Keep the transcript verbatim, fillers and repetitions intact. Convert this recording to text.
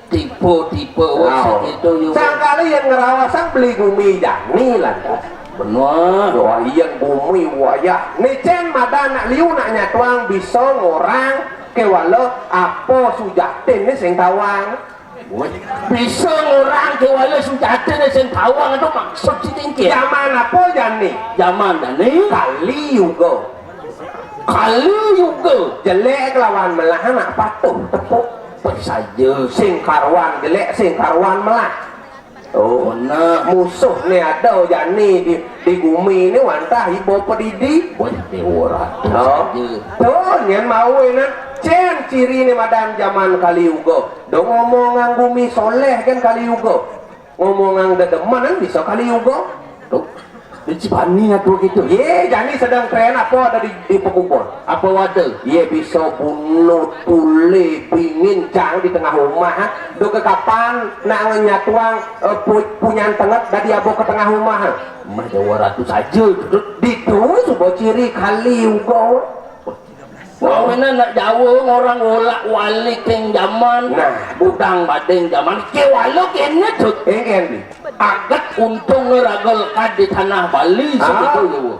Tipe-tipe wong sing kéto yo. Sangkala yén ngrawasang beli gumi jani lantas. Bener. Wayah gumi wayah. Né cén madan nak liu nak nyatuang bisa ngorang kéwala apa sujatiné sing tawang. Woi, bisa ngorang kéwala sujatiné sing tawang to maksud siti engké. Jaman apa jani? Jaman jani. Kali Yuga. Kali Yuga. Jelék kelawan melah nak patuh tepuk. Persaja. Sing karuan jelék, sing karuan melah. Oh, nah, musuh né ada jani di, di gumi né wantah iba padidi. Woi, Déwa Ratu. Oh. Persaja. To, nyén mawinan cén ciri né madan jaman Kali Yuga. Do ngomongang gumi soléh kan Kali Yuga. Ngomongang dedemenan bisa Kali Yuga. To. Di Cibaning atuh gitu. Yé, jani sedang trén apa ada di, di pekubon? Apa wada? Yé, bisa bunuh tule bingin cang di tengah rumah. Do ke kapan nak nyatuang eh, pu-, punyan tenget dadi abo ke tengah rumah. Mah Déwa Ratu saja, Dut. Ditu suba ciri Kali Yuga. Mawinan nak Jawa ngorang wolak-walik king jaman. Nah, budang bading jaman. Kéwala kéné, Dut. Eh, kéné. Aget untung raga lekad di tanah Bali. Ah. Segitu, Jawa.